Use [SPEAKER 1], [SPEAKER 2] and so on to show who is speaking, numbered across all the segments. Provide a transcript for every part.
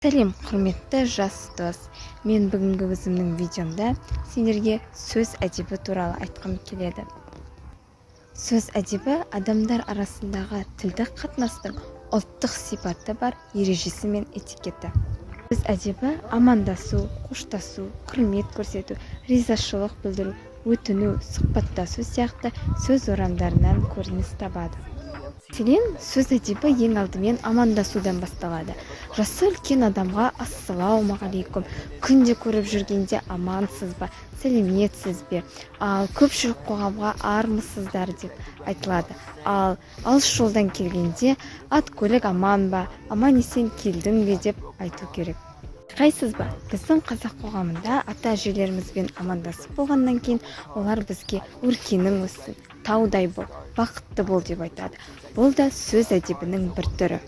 [SPEAKER 1] Сәлем, құрметті жас дос! Мен бүгінгі өзімнің видеомда сендерге сөз әдебі туралы айтқым келеді. Сөз әдебі – адамдар арасындағы тілдік қатынастың ұлттық сипаты бар ережесі мен этикеті. Сөз әдебі амандасу, қоштасу, құрмет көрсету, ризашылық білдіру, өтіну, сұхбаттасу сияқты сөз орамдарынан көрініс табады. Мәселен, сөз әдебі ең алдымен амандасудан басталады. Жасы үлкен адамға «Ассалаумағалейкум», күнде көріп жүргенде «Амансыз ба», «Сәлеметсіз бе», ал көпшілік қоғамға «Армысыздар» деп айтылады. Ал алыс жолдан келгенде «Ат көлік аман ба, аман есен келдің бе?» деп айту керек. Байқайсыз ба, біздің қазақ қоғамында ата әжелерімізбен амандасып болғаннан кейін олар бізге «Өркенің өссін», «Таудай бол», «Бақытты бол» деп айтады. Бұл да сөз әдебінің бір түрі.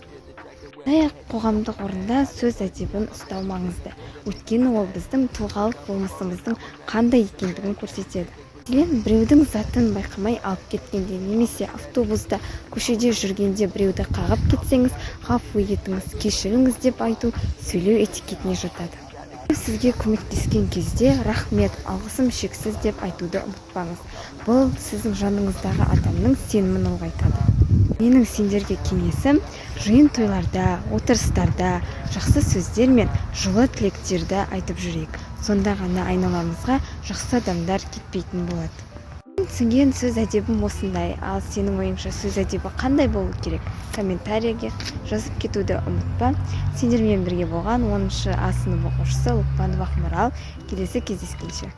[SPEAKER 1] Сондай-ақ қоғамдық орында сөз әдебін ұстау маңызды, өйткені ол біздің тұлғалық болмысымыздың қандай екендігін көрсетеді. Мәселен, біреудің затын байқамай алып кеткенде немесе автобуста, көшеде жүргенде біреуді қағып кетсеңіз, «Ғафу етіңіз, кешіріңіз» деп айту сөйлеу этикетіне жатады. Біреу сізге көмектескен кезде «Рахмет, алғысым шексіз» деп айтуды ұмытпаңыз. Бұл сіздің жаныңыздағы адамның сенімін ұлғайтады. Менің сендерге кеңесім: жиын тойларда, отырыстарда жақсы сөздер мен жылы тілектерді айтып жүрейік. Сонда ғана айналамызға жақсы адамдар кетпейтін болады. Түсінген сөз әдебім осындай. Ал сенің ойыңша, сөз әдебі қандай болу керек? Комментарийге жазып кетуді ұмытпа. Сендермен бірге болған 10 А сынып оқушысы Лұқпанова Ақмарал. Келесі кездескенше!